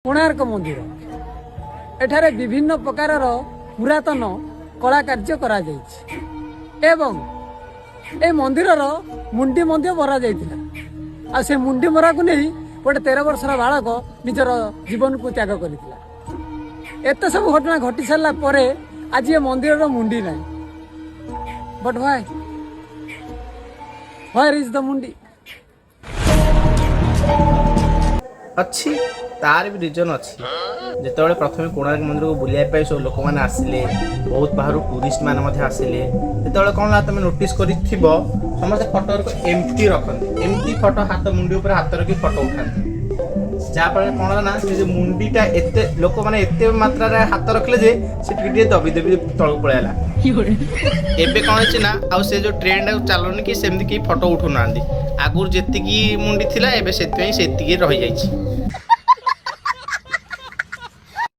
କୋଣାର୍କ ମନ୍ଦିର। ଏଠାରେ ବିଭିନ୍ନ ପ୍ରକାରର ପୁରାତନ କଳାକାର୍ଯ୍ୟ କରାଯାଇଛି ଏବଂ ଏ ମନ୍ଦିରର ମୁଣ୍ଡି ମଧ୍ୟ ମରା ଯାଇଥିଲା। ଆଉ ସେ ମୁଣ୍ଡି ମରାକୁ ନେଇ ଗୋଟେ 13 ବର୍ଷର ବାଳକ ନିଜର ଜୀବନକୁ ତ୍ୟାଗ କରିଥିଲା। ଏତେ ସବୁ ଘଟଣା ଘଟି ସାରିଲା ପରେ ଆଜି ଏ ମନ୍ଦିରର ମୁଣ୍ଡି ନାହିଁ। But why, where is the ମୁଣ୍ଡି? ଅଛି, ତାର ବି ରିଜନ୍ ଅଛି। ଯେତେବେଳେ ପ୍ରଥମେ କୋଣାର୍କ ମନ୍ଦିରକୁ ବୁଲିବା ପାଇଁ ସବୁ ଲୋକମାନେ ଆସିଲେ, ବହୁତ ବାହାରୁ ଟୁରିଷ୍ଟ ମାନେ ମଧ୍ୟ ଆସିଲେ, ଯେତେବେଳେ କ'ଣ ହେଲା, ତମେ ନୋଟିସ୍ କରିଥିବ, ସମସ୍ତେ ଫଟୋ ଏମିତି ରଖନ୍ତି, ଏମିତି ଫଟୋ, ହାତ ମୁଣ୍ଡି ଉପରେ ହାତ ରଖି ଫଟୋ ଉଠାନ୍ତି। ଯାହାଫଳରେ କ'ଣ ହେଲା ନା, ସେ ଯୋଉ ମୁଣ୍ଡିଟା ଏତେ ଲୋକମାନେ ଏତେ ମାତ୍ରାରେ ହାତ ରଖିଲେ ଯେ ସେ ଟିକେ ଟିକେ ଦବି ଦବି ତଳକୁ ପଳେଇଲା। ଏବେ କ'ଣ ହେଇଛି ନା, ଆଉ ସେ ଯୋଉ ଟ୍ରେଣ୍ଡ ଆଉ ଚାଲୁନି କି ସେମିତି କେହି ଫଟୋ ଉଠଉନାହାନ୍ତି। ଆଗରୁ ଯେତିକି ମୁଣ୍ଡି ଥିଲା, ଏବେ ସେଥିପାଇଁ ସେତିକି ରହିଯାଇଛି।